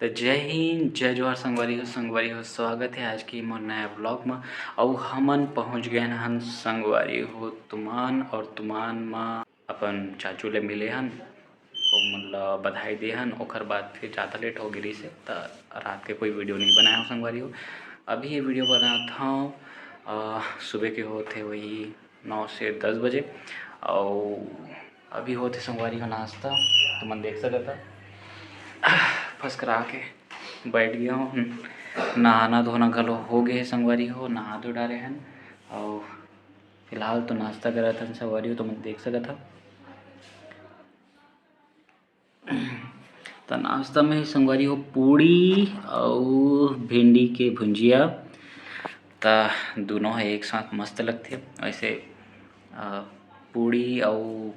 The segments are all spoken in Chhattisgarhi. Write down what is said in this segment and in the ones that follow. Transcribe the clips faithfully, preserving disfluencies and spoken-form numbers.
त जय हिंद, जय जोहार संगवारी हो। संगवारी हो, स्वागत हे आज के मोर नया vlog म। अउ हमन पहुँच गेन हन संगवारी हो तुमान, अउ तुमान म अपन चाचू ले मिले हन, ओमन ल बधाई दे हन। ओकर बाद फिर ज़्यादा late हो गे रिहिस हे, त रात के कोई video नहीं बनाए हों संगवारी हो। अभी ये video बनात हौं, अ, सुबह के होत हे वही नौ से दस बजे। अउ अभी होत हे संगवारी हो नाश्ता, तुमन देख सकत ह। फसकरा के बैठ गया हूँ। नहाना धोना घलो हो गए हे संगवारी हो, नहा धो डारे हन। अउ फिलहाल तो नाश्ता करत हन संगवारी हो, तुमन देख सकत ह। त नाश्ता में संगवारी हो पूड़ी अउ भिंडी के भुंजिया, त दोनों ह एक साथ मस्त लगथे। वैसे, अ, पूड़ी अउ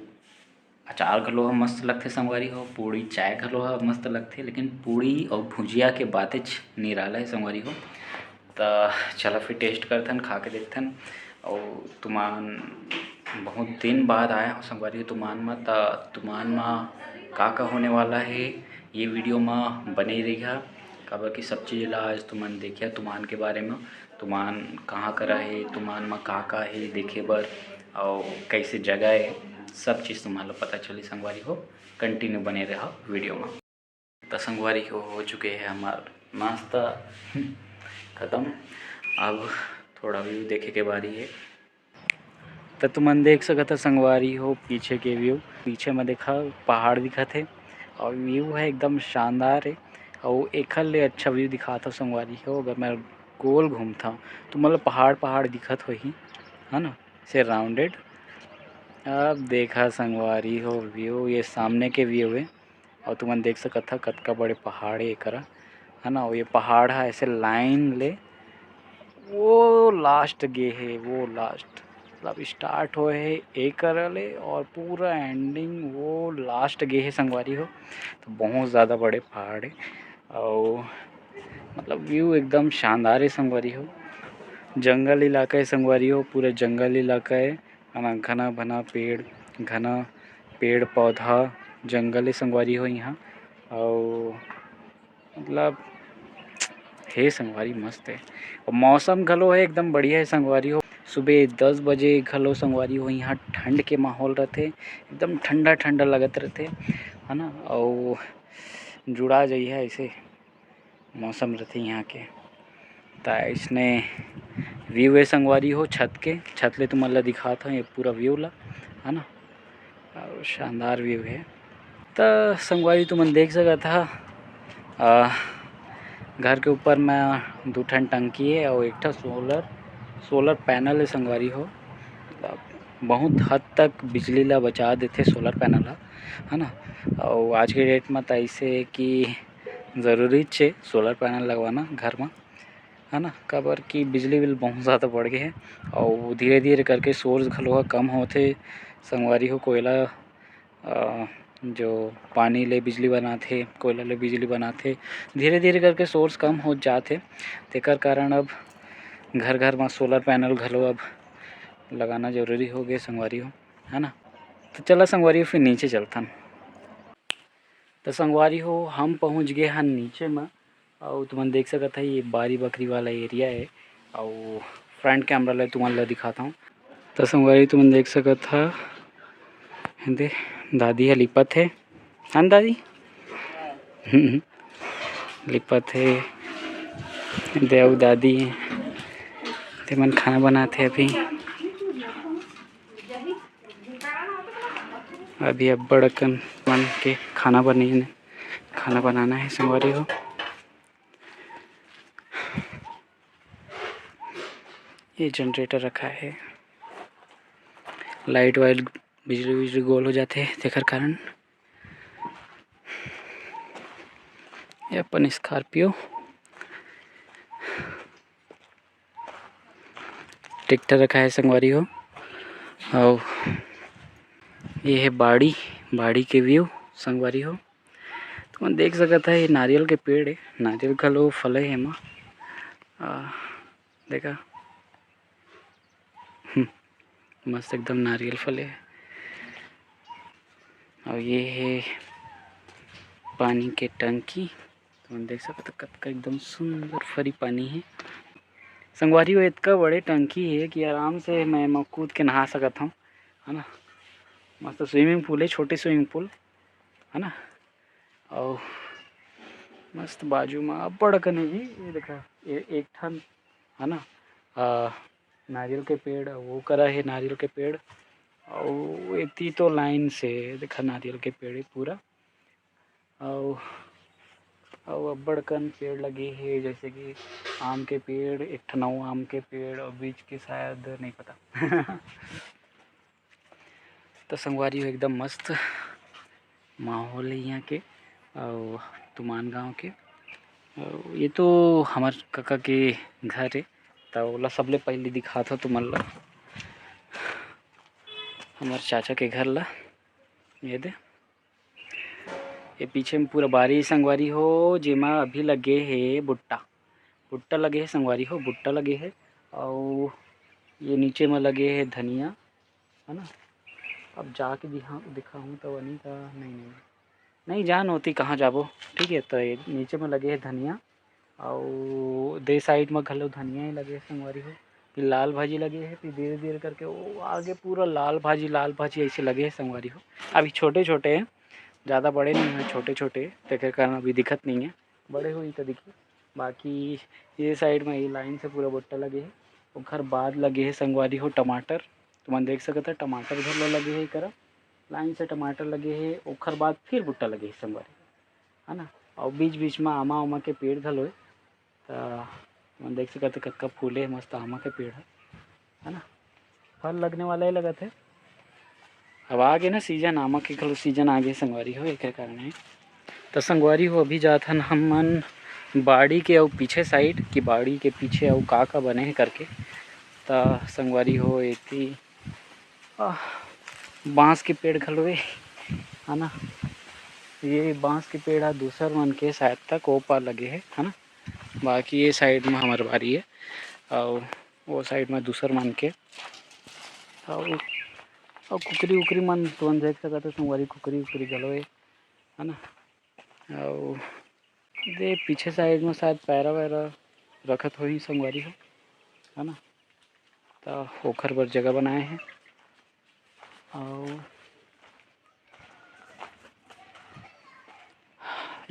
अचार घलो ह मस्त लगथे संगवारी हो, पूड़ी चाय घलो ह मस्त लगथे, लेकिन पूड़ी अउ भुंजिया के बातेच निराला हे संगवारी हो। त चला फिर taste करथन, खा के देखथन। अउ तुमान बहुत दिन बाद आए हों संगवारी हो तुमान म, त तुमान म का का होने वाला हे, ये video म बने रहिहा, काबर कि सब चीज़ ला आज तुमन देखिहा तुमान के बारे म, तुमान कहाँ करा हे, तुमान म का का हे देखे बर, अउ कैसे जगह हे, सब चीज़ तुमान ला पता चली संगवारी हो। Continue बने रहा video म। त संगवारी हो, हो चुके हे हमार नाश्ता खतम। अब थोड़ा view देखे के बारी हे। त तुमन देख सकत ह संगवारी हो पीछे के view, पीछे म देखा पहाड़ दिखत हे अउ view ह एकदम शानदार हे। अउ एखर ले अच्छा view दिखात हव संगवारी हो, अगर मैं गोल घूमथव त मतलब पहाड़ पहाड़ दिखत होही, है ना, से rounded। अब देखा संगवारी हो view, ये सामने के view हे। अउ तुमन देख सकत ह कतका बड़े पहाड़ हे एकरा, है ना। अउ ये पहाड़ ह ऐसे line ले वो last गे हे, वो last मतलब start होए हे एकरा ले अउ पूरा ending वो last गे हे संगवारी हो। तो बहुत ज़्यादा बड़े पहाड़ हे अउ मतलब view एकदम शानदार हे संगवारी हो। जंगल इलाका हे संगवारी हो, पूरा जंगल इलाका हे। है ना, घना भना पेड़, घना पेड़ पौधा, जंगल हे संगवारी हो इहाँ। अउ मतलब हे संगवारी, मस्त हे। अउ मौसम घलो हे एकदम बढ़िया हे संगवारी हो। सुबह दस बजे घलो संगवारी हो इहाँ ठंड के माहौल रथे, एकदम ठंडा ठंडा लगत रथे, है ना। अउ जुड़ा जइहा ऐसे मौसम रथे यहाँ के। त इसने view हे संगवारी हो छत के, छत ले तुमन ला दिखात हव ये पूरा view ला, है ना, अउ शानदार view हे। त संगवारी तुमन देख सकत ह, अ, घर के ऊपर म दू ठन टंकी हे अउ एक ठन solar, solar panel हे संगवारी हो। बहुत हद तक बिजली ला बचा देथे solar panel ह, है ना। अउ आज के date म त ऐसे हे कि जरूरीच हे solar panel लगवाना घर म, है ना, काबर कि बिजली bill बहुत ज़्यादा बढ़ गे हे। अउ धीरे-धीरे करके source घलो ह कम होत हे संगवारी हो। कोयला, अ, जो पानी ले बिजली बनाथे, कोयला ले बिजली बनाथे, धीरे-धीरे करके source कम होत जात हे। तेकर कारण अब घर-घर म solar panel घलो अब लगाना जरूरी हो गे संगवारी हो, है ना। तो चला संगवारी हो, फिर नीचे चलथन। त संगवारी हो, हम पहुँच गे हन नीचे म, अउ तुमन देख सकत ह, ये बारी बखरी वाला area हे, अउ front camera ले तुमन ल दिखात हव। त संगवारी, तुमन देख सकत ह, एदे दादी ह लिपत हे, है न दादी? लिपत हे, एदे अउ दादी हे, तेमन खाना बनात हे अभी। अभी अब्बड़ अकन मन के खाना बने, खाना बनाना हे संगवारी हो। ये generator रखा हे, light वाइट, बिजली विजली गोल हो जाथे, तेकर कारण। ये अपन Scorpio। Tractor रखा हे संगवारी हो। अउ ये हे बाड़ी, बाड़ी के view संगवारी हो। तुमन देख सकत ह, ये नारियल के पेड़ हे, नारियल घलो फले हे एमा। आ, देखा, हम्म, मस्त एकदम नारियल फले हे। अउ ये हे पानी के टंकी। तुमन देख सकत हो कतका एकदम सुंदर फरी पानी हे संगवारी हो। इतका बड़े टंकी हे कि आराम से मैं एमा कूद के नहा सकत हव, है ना। मस्त swimming pool हे, छोटे swimming pool, है ना। अउ मस्त बाजू म अब्बड़ अकन हे जी, ये देखा, ये एक ठन, है ना, आ, नारियल के पेड़, वो करा हे नारियल के पेड़, अउ एती तो line से देखा नारियल के पेड़ हे पूरा, अउ, अउ अब्बड़ कन पेड़ लगे हे, जैसे कि आम के पेड़, एक ठन अउ आम के पेड़, अउ बीच के शायद नहीं पता। तो संगवारी हो, एकदम मस्त माहौल हे यहाँ के, अउ तुमान गांव के। अउ ये तो हमर कका के घर हे, त ओला सबले पहले दिखात हो तुमन ला, हमर चाचा के घर ला। ये दे, ये पीछे में पूरा बारी संगवारी हो, जेमा अभी लगे हे भुट्टा, भुट्टा लगे हे संगवारी हो, भुट्टा लगे हे। अउ ये नीचे में लगे हे धनिया, है ना। अब जाके दिखा, दिखाहूँ तो नहीं का, नहीं, नहीं, नहीं जान होती कहाँ जाबो। ठीक है, तो ये नीचे में लगे हे धनिया, अउ दे side में घलो धनिया ही लगे हे संगवारी हो। फिर लाल भाजी लगे हे, फिर धीरे धीरे करके वो आगे पूरा लाल भाजी, लाल भाजी ऐसे लगे हे संगवारी हो। अभी छोटे छोटे हैं, ज़्यादा बड़े नहीं हैं, छोटे छोटे, तेकर कारण अभी दिखत नहीं है। बड़े होही तो दिखी। बाकी ये side में ये line से पूरा भुट्टा लगे हे। ओखर बाद लगे हे संगवारी हो टमाटर, तुमन देख सकत हो टमाटर घलो लगे हे एकरा। Line से टमाटर लगे हे, ओखर बाद फिर भुट्टा लगे हे संगवारी, है ना। अउ बीच बीच में आमा उमा के पेड़ घलो हे, त तुमन देख सकत हो कतका फूले हे मस्त आमा के पेड़ ह, है ना। फल लगने वाला ही लगत हे। अब आ गे ना season, आमा के घलो season आ गे संगवारी हो, एकर कारण हे। त संगवारी हो, अभी जात हन हमन बाड़ी के अउ पीछे side, कि बाड़ी के पीछे अउ का का बने हे करके। त संगवारी हो, एती, आह, बांस के पेड़ घलो हे, है ना। ये बांस के पेड़ ह दूसर मन के शायद तक ओ पार लगे हे, है ना। बाकी ये side में हमर बारी हे, अउ वो side में दूसर मन के, अउ, अउ कुकरी उकरी मन तुमन देख सकत हो संगवारी, कुकरी उकरी घलो हे, है ना। अउ दे पीछे side में शायद पैरा वैरा रखत होही संगवारी हो, है ना। त ओखर बर जगह बनाए हे। अउ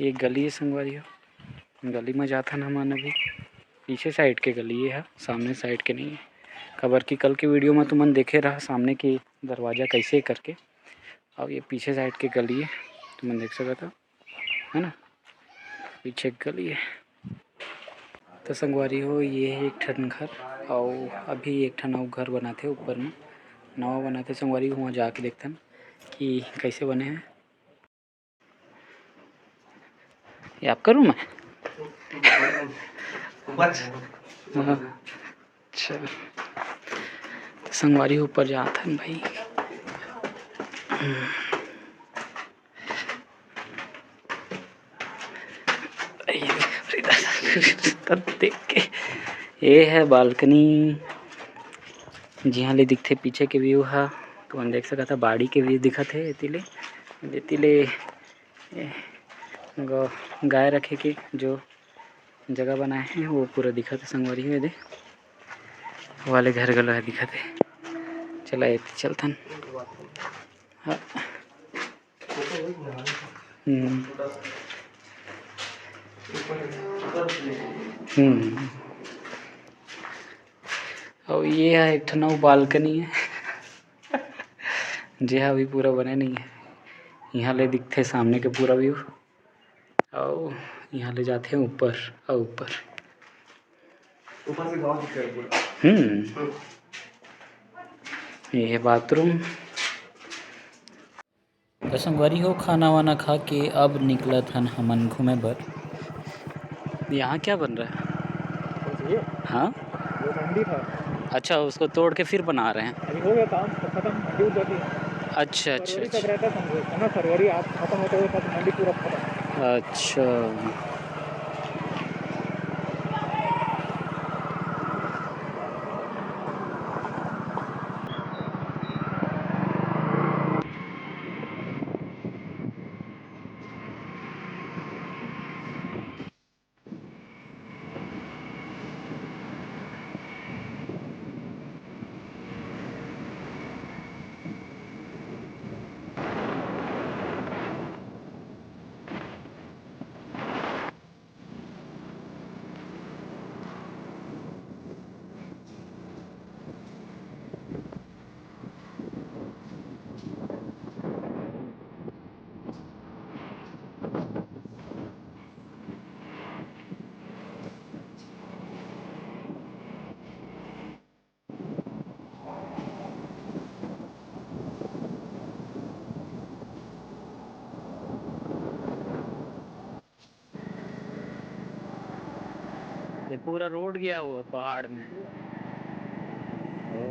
ये गली हे संगवारी हो, गली में जाथन हमन अभी। पीछे side के गली हे, सामने side के नहीं हे, काबर कि कल के video में तुमन देखे रहा सामने के दरवाजा कैसे करके। अब ये पीछे side के गली हे, तुमन देख सकत हो, है ना, पीछे गली हे। तो संगवारी हो, ये हे एक ठन घर, अउ अभी एक ठन अउ घर बनाथे ऊपर में, नवा बनाथे संगवारी हो। वहाँ जाके देखथन कि कैसे बने हे। ये आपका room है? ऊपर। हाँ। अच्छा, तो संगवारी ऊपर जात हन भाई। तब देख के ये है balcony, जिहाँ ले दिखथे पीछे के view हा। तुमन देख सकत हा, बाड़ी के view दिखत हे एती ले, एती ले, ए, गौ-, गाय रखे के जो जगह बनाए हे, वो पूरा दिखत हे संगवारी हो। दे, वाले घर गला हे दिखत हे। चला, एती चलथन। हाँ। हम्म। हम्म। अउ ये ह एक ठन अउ balcony हे, जे ह अभी पूरा बने नहीं हे। इहाँ ले दिखथे सामने के पूरा view, अउ इहाँ ले जाथे ऊपर, अउ ऊपर। ऊपर से गाँव दिखता है पूरा। हम्म। हम्म। ये हे bathroom। तो संगवारी हो, खाना वाना खा के अब निकलत हन हमन घूमे बर। यहाँ क्या बन रहा है? कौन सी ये? हाँ? वो डंडी था। अच्छा, उसको तोड़ के फिर बना रहे हैं। अभी हो गया काम, तो खत्म, मंडी उधर थी। अच्छा, अच्छा, फरवरी तक अच्छा। रहता है संगवारी, है ना? फरवरी आप खत्म होते हुए तक मंडी पूरा खत्म। अच्छा। ये पूरा रोड गया हुआ पहाड़ में। ओ।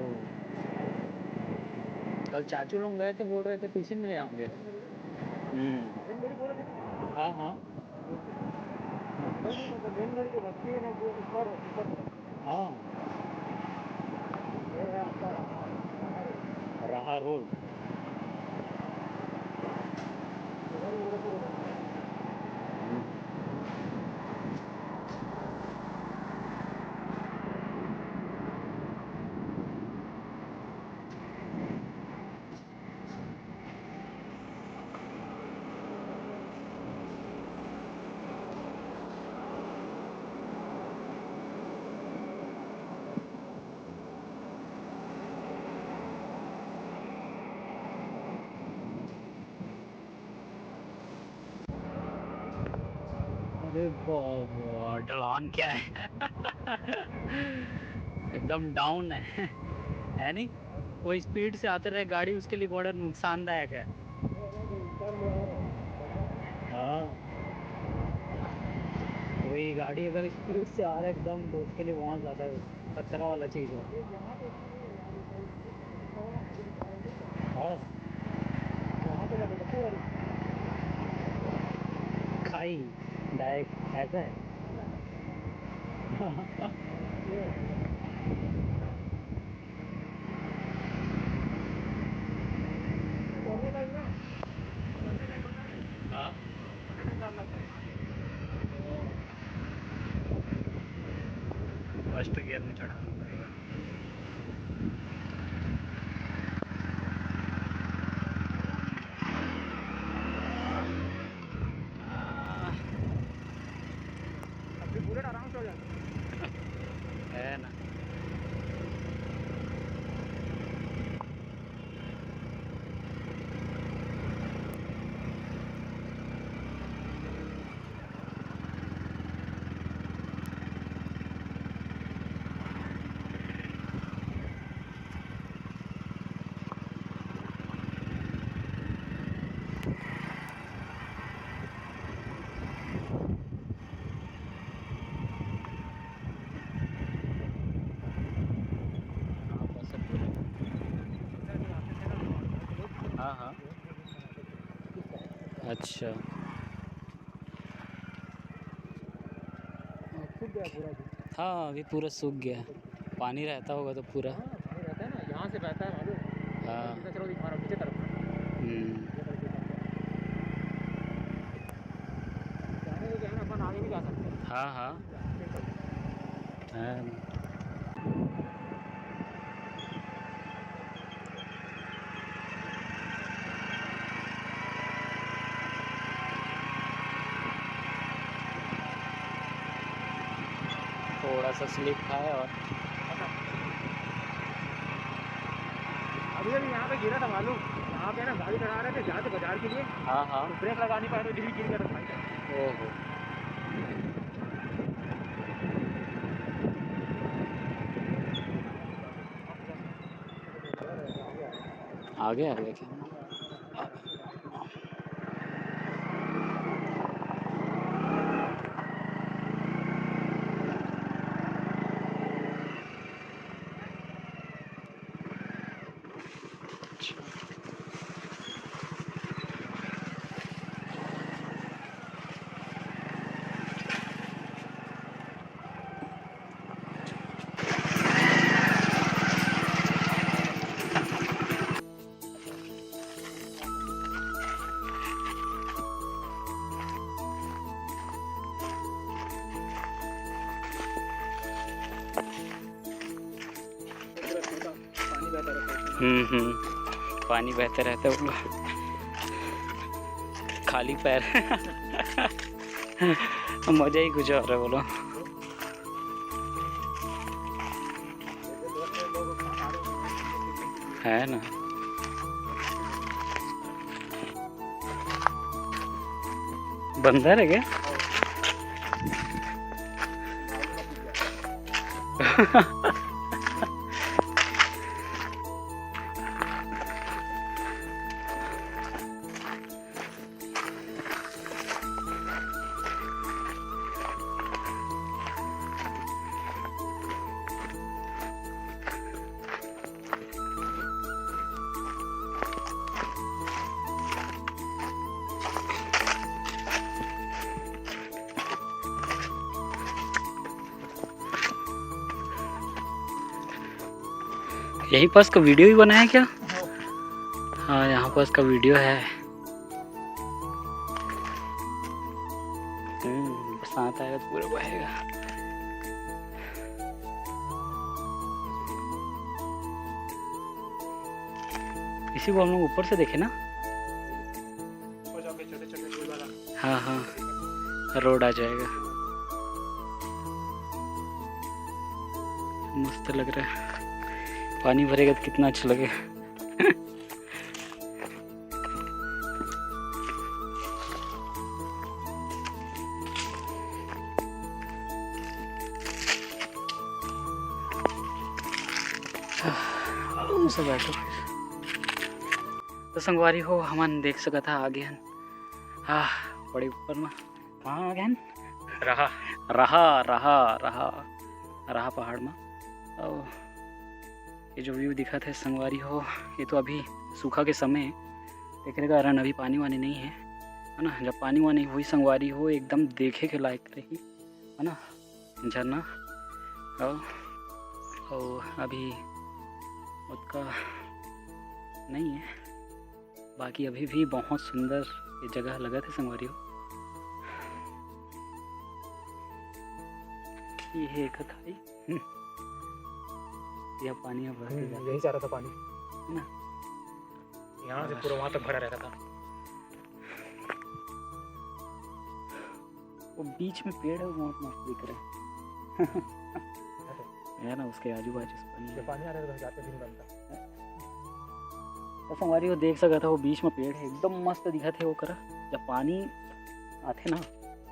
कल चाचू लोग गए थे, बोल रहे थे पीछे में ले आएंगे। हम्म। हाँ, हाँ। हाँ। राहा रोड। अरे बाबा, ढलान क्या है? एकदम डाउन है, है नहीं? वो स्पीड से आते रहे गाड़ी, उसके लिए बड़ा नुकसानदायक है। हाँ, वही गाड़ी अगर स्पीड से आ रहा है एकदम, तो उसके लिए बहुत ज़्यादा खतरा वाला चीज़ है। हाँ, खाई डायरेक्ट ऐसा है। हाँ। फर्स्ट गियर में चढ़ाना पड़ेगा। अभी बुलेट आराम से हो जाएगा। है ना। हाँ, हाँ। अच्छा। हाँ, अभी पूरा सूख गया। पानी रहता होगा तो पूरा। हाँ, पानी रहता है ना, यहाँ से बहता है मालूम। हाँ। जितना चलो दिखा रहा हूँ, नीचे तरफ। हम्म। जाने को क्या है ना, अपन आगे भी जा सकते हैं। हाँ, हाँ। हाँ। थोड़ा सा स्लिप खाए और अभी अभी यहाँ पे गिरा था मालूम, यहाँ पे ना गाड़ी चढ़ा रहे थे, जाते बाजार के लिए। हाँ, हाँ। तो ब्रेक लगा नहीं पाए, तो यही गिर गया था भाई साहब। ओहो। आगे आ गया क्या? हम्म, हम्म। पानी बहते रहता है, बोलो, खाली पैर। मजा ही कुछ और है, बोलो। है ना। बंदर है क्या? यहीं पास का वीडियो ही बनाया क्या? हाँ, यहाँ पास का वीडियो है। हम्म, बरसात आएगा तो पूरा बहेगा। इसी को हम लोग ऊपर से देखे ना। हाँ, हाँ, रोड आ जाएगा। मस्त लग रहा है, पानी भरेगा तो कितना अच्छा लगेगा। आराम से बैठो। तो संगवारी हो, हमन देख सकत हा आगे हन। आह, बड़े ऊपर मा। कहाँ आगे हन? रहा। रहा, रहा, रहा, रहा पहाड़ मा। अउ ये जो view दिखत हे संगवारी हो, ये तो अभी सूखा के समय हे, तेकरे कारण अभी पानी वानी नहीं है, है ना। जब पानी वानी होही संगवारी हो, एकदम देखे के लायक रही, है ना, झरना। अउ, अउ अभी उतका नहीं है, बाकी अभी भी बहुत सुंदर ये जगह लगत हे संगवारी हो। ये हे एक खाई। हम्म। यह पानी अब बह के हम्म, जाता है। यही जा रहा था पानी। है ना? यहाँ से और पूरा वहाँ तक भरा रहता था। वो बीच में पेड़ है, वो मस्त दिख रहा है। है ना, उसके आजू बाजू से पानी ये है। पानी आ रहा है तो जाते भी नहीं बनता। तो संगवारी हो देख सकत हो, वो बीच में पेड़ है, एकदम मस्त दिखत है ओकरा। जब पानी आथे ना,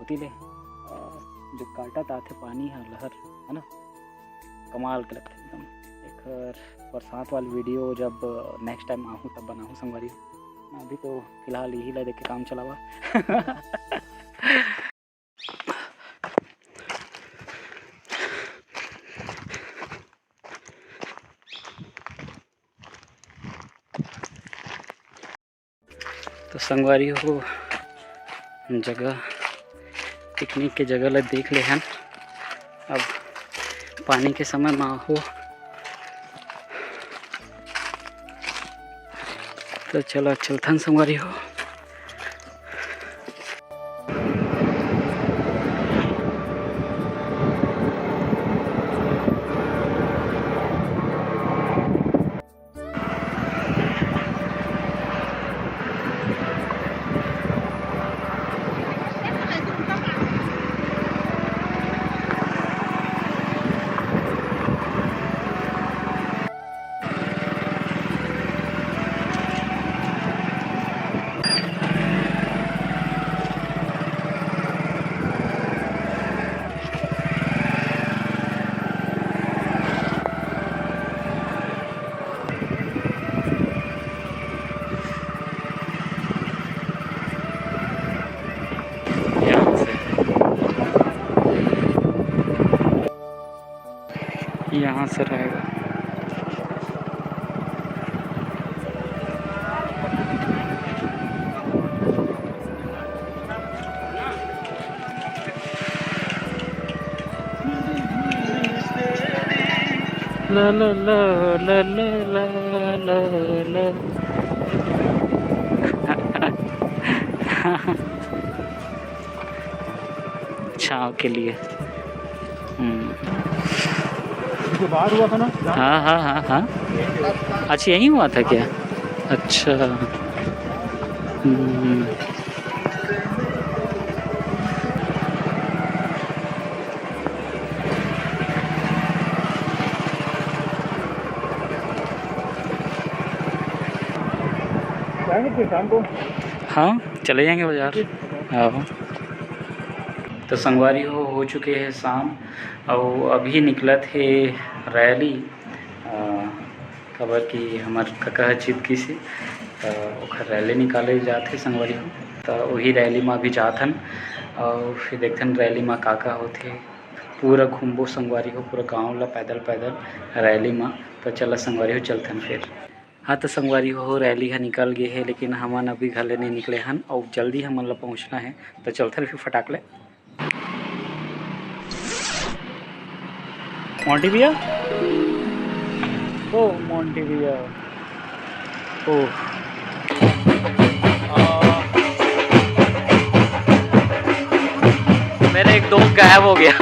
ओती ले, अ, जो काटत आथे पानी ह, लहर, है ना, कमाल के लगथे एकदम। एकर बरसात वाला वीडियो जब next time आहूँ तब बनाहूँ संगवारी। अभी तो फिलहाल यही ला देख के काम चलावा। तो संगवारी हो, जगह, picnic के जगह ला देख ले हन। अब पानी के समय मा हो, तो चला चलथन संगवारी हो। यहाँ से, यहाँ से रहेगा। ला, ला, ला। छाँव के लिए। हम्म। जो बाहर हुआ था ना? हाँ, हाँ, हाँ, हाँ। अच्छा, यहीं हुआ था क्या? अच्छा। हम्म। जाएंगे फिर शाम को। हाँ, चले जाएंगे बाजार। हाँ। तो संगवारी हो, हो चुके हे शाम, अउ अभी निकलत हे रैली, अ, काबर कि हमर कका ह जीत गिस हे, त ओखर रैली निकाले जात हे संगवारी हो। त ओही रैली म अभी जात हन, अउ फिर देखथन रैली म का-का होथे। पूरा घूमबो संगवारी हो, पूरा गाँव ल पैदल-पैदल रैली म। त चला संगवारी हो, चलथन फिर। हाँ, त संगवारी हो, रैली ह निकल गे हे, लेकिन हमन अभी घर ले नइ निकले हन, अउ जल्दी हमन ल पहुँचना हे, त चलथन फिर फटाक ले। मोंटी भैया, ओ मोंटी भैया, ओ। मेरा एक दोस्त गायब हो गया।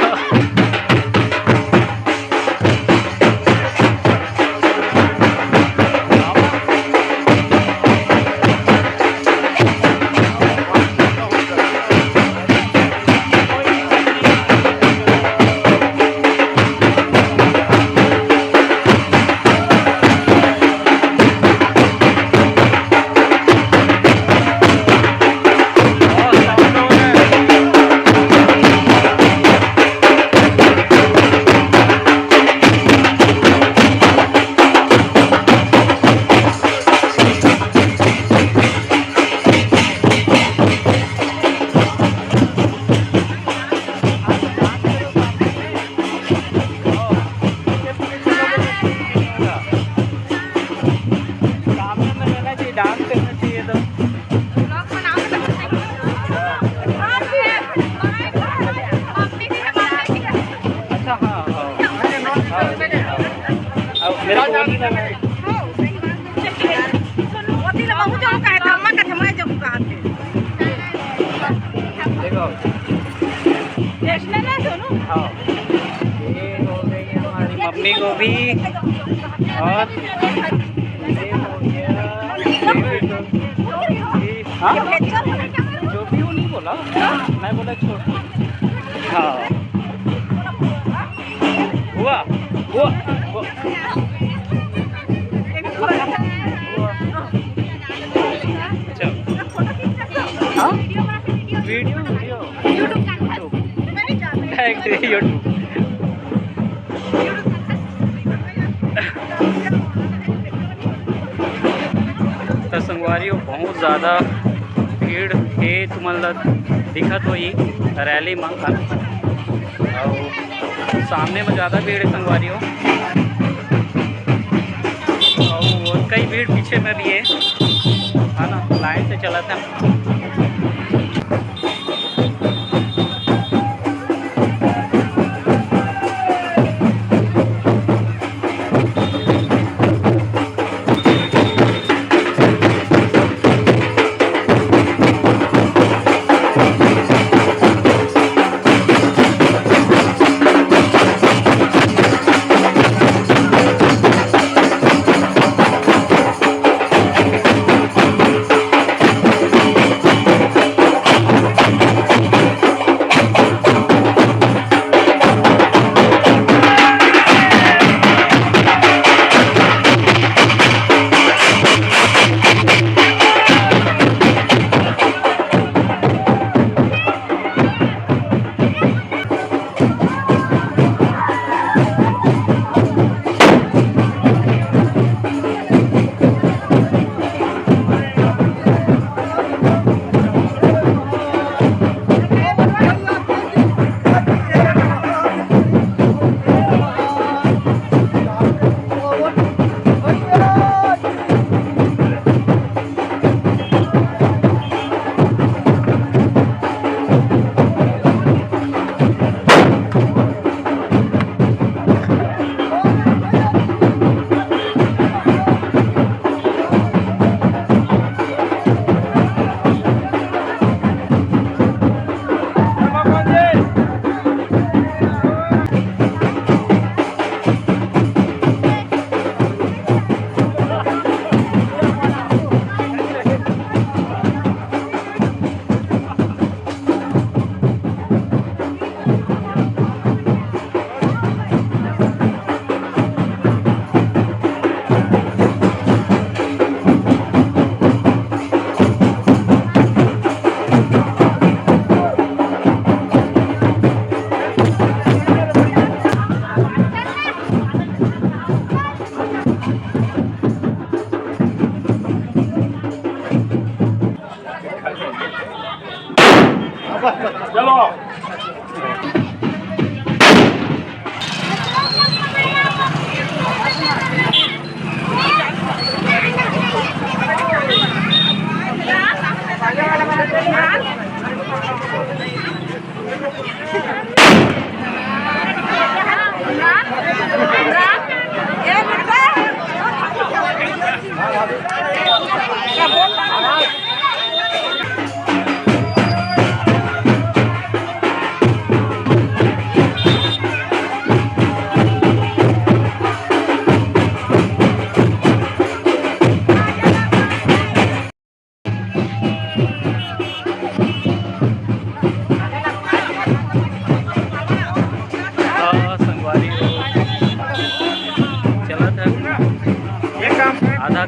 सामने में रहना चाहिए, डांस करना चाहिए तो। अच्छा, हाँ, हाँ। हाँ, हाँ। अब मेरे को वो नहीं करना है। देखो। हाँ। ये हो गई हमारी मम्मी को भी। और ये हो गया। हाँ? जो भी वो नहीं बोला। मैं बोला छोड़। हाँ। हुआ? हुआ? हुआ? अच्छा। हाँ? Video, video. YouTube। YouTube। YouTube। तो संगवारी हो, बहुत ज़्यादा भीड़ हे, तुमन ला दिखत होही रैली म। अउ सामने में ज़्यादा भीड़ हे संगवारी हो, अउ कई भीड़ पीछे में भी हे, है ना, लाइन से चलत हे।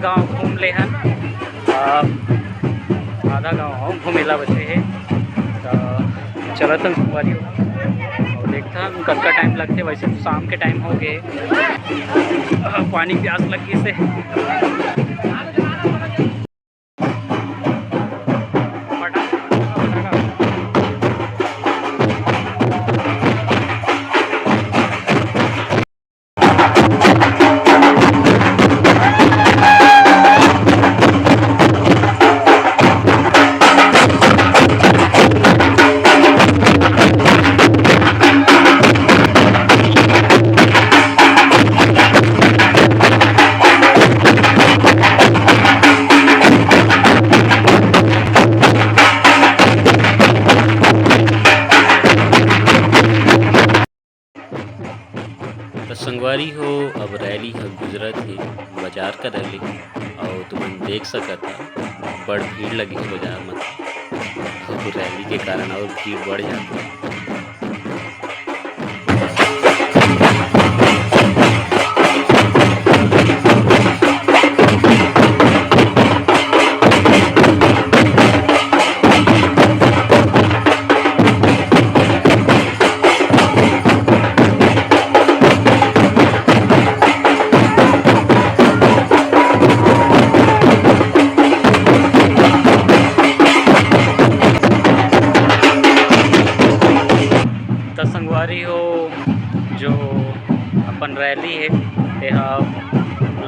गांव घूम ले हन। अ, आधा गांव अउ घूमे ला बचे हे। त चलत हन संगवारी हो। अउ देखथन कतका टाइम लगथे। वैसे तो शाम के टाइम हो गए। अ, पानी प्यास लग गई से। त संगवारी हो, अब रैली ह गुजरत हे बाजार करा ले, अउ तुमन देख सकत ह, बड़ भीड़ लगे हे बाजार म। अउ रैली के कारण अउ भीड़ बढ़ जाथे। त संगवारी हो, जो अपन रैली हे, तेहा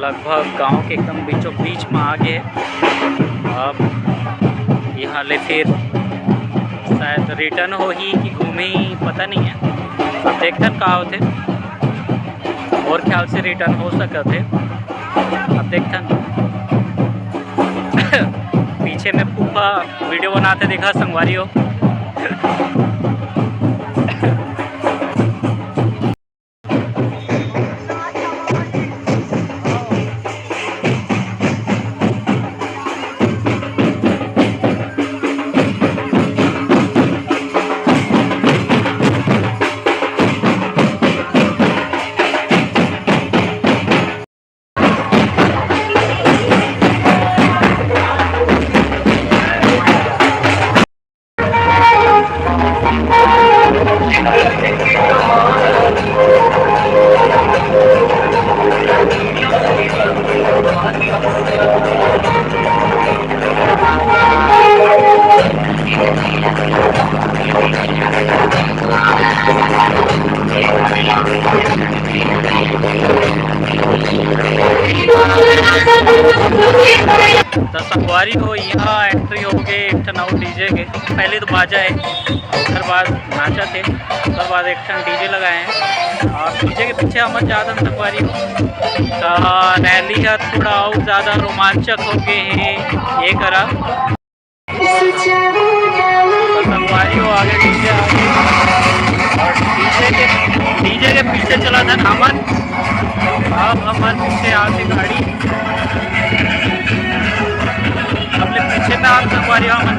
लगभग गांव के एकदम बीचों बीच म आ गे। अब यहाँ ले फिर शायद रिटर्न होही कि घूमही, पता नहीं है। अब देखथन का होथे। मोर ख्याल से रिटर्न हो सकत हे। अब देखथन। पीछे में फूफा वीडियो बनाते दिखा संगवारी हो। त संगवारी हो, यहाँ एंट्री हो गए एक ठन अउ डीजे के। पहले तो बाजा है, ओकर बाद नाचत है, ओकर बाद एक ठन डीजे लगाए हैं। और डीजे के पीछे हमन जात हन संगवारी हो, त रैली ह थोड़ा अउ ज्यादा रोमांचक हो गए हे ये करा। तो संगवारी हो, आगे डीजे आ गए और डीजे के, डीजे के पीछे चलत हन हमन। अब हमर पीछे आथे गाड़ी, अब ले पीछे में आथे संगवारी हो हमन।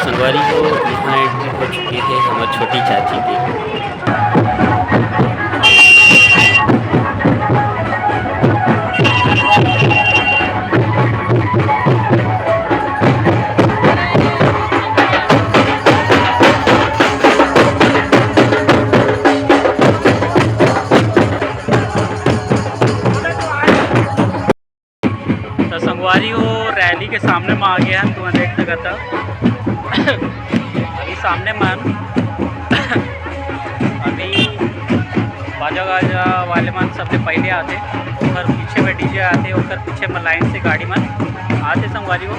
संगवारी हो, यहाँ एंट्री हो चुके हे हमर छोटी चाची के। तो संगवारी हो, रैली के सामने में आ गए हैं, तुम देख सकत हो। अभी सामने में, अभी बाजा गाजा वाले मन सबसे पहले आते, ओकर पीछे में डीजे आते, ओकर पीछे में लाइन से गाड़ी मन आते संगवारी हो।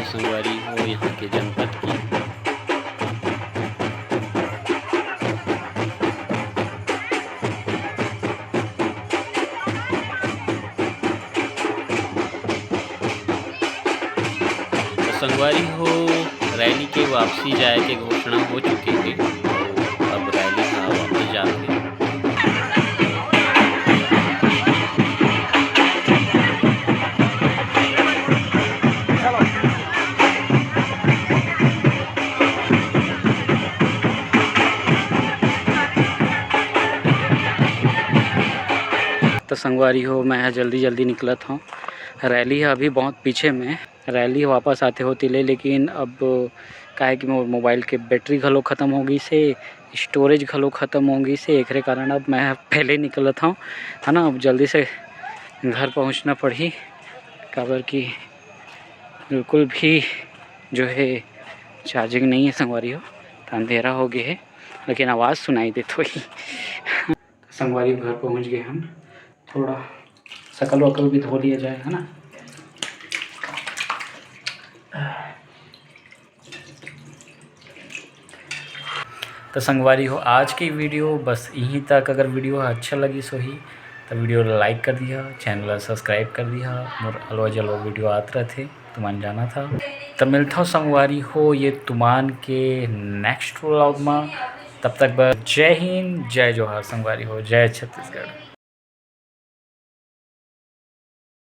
संगवारी हो, यहाँ के जनपद की। तो संगवारी हो, रैली के वापसी जाए के घोषणा हो चुके हे। अब रैली ह वापस जात हे। तो संगवारी हो, मैं ह जल्दी जल्दी निकलत हौं। रैली ह अभी बहुत पीछे में, रैली वापस आते होती ले, लेकिन अब काहे कि मोर मोबाइल के बैटरी घलो खतम हो गइस हे, स्टोरेज घलो खतम हो गइस हे, एकरे कारण अब मैं ह पहले निकलत हौं, है ना। अब जल्दी से घर पहुँचना पड़ही, काबर कि बिल्कुल भी जो है चार्जिंग नहीं है संगवारी हो, तो अंधेरा हो गया है, लेकिन आवाज़ सुनाई देत होही। संगवारी घर पहुँच गए हम, थोड़ा शकल वकल भी धो लिया जाए, है ना। तो संगवारी हो, आज की वीडियो बस यहीं तक। अगर वीडियो अच्छा लगिस होही तो वीडियो ला लाइक कर दिहा, चैनल ला सब्सक्राइब कर दिहा। मोर अलवा जलवा वीडियो आत रहथे, तुमन जाना था। तो मिलता हूँ संगवारी हो ये तुमान के नेक्स्ट व्लॉग में। तब तक बस जय हिंद, जय जोहार संगवारी हो, जय छत्तीसगढ़।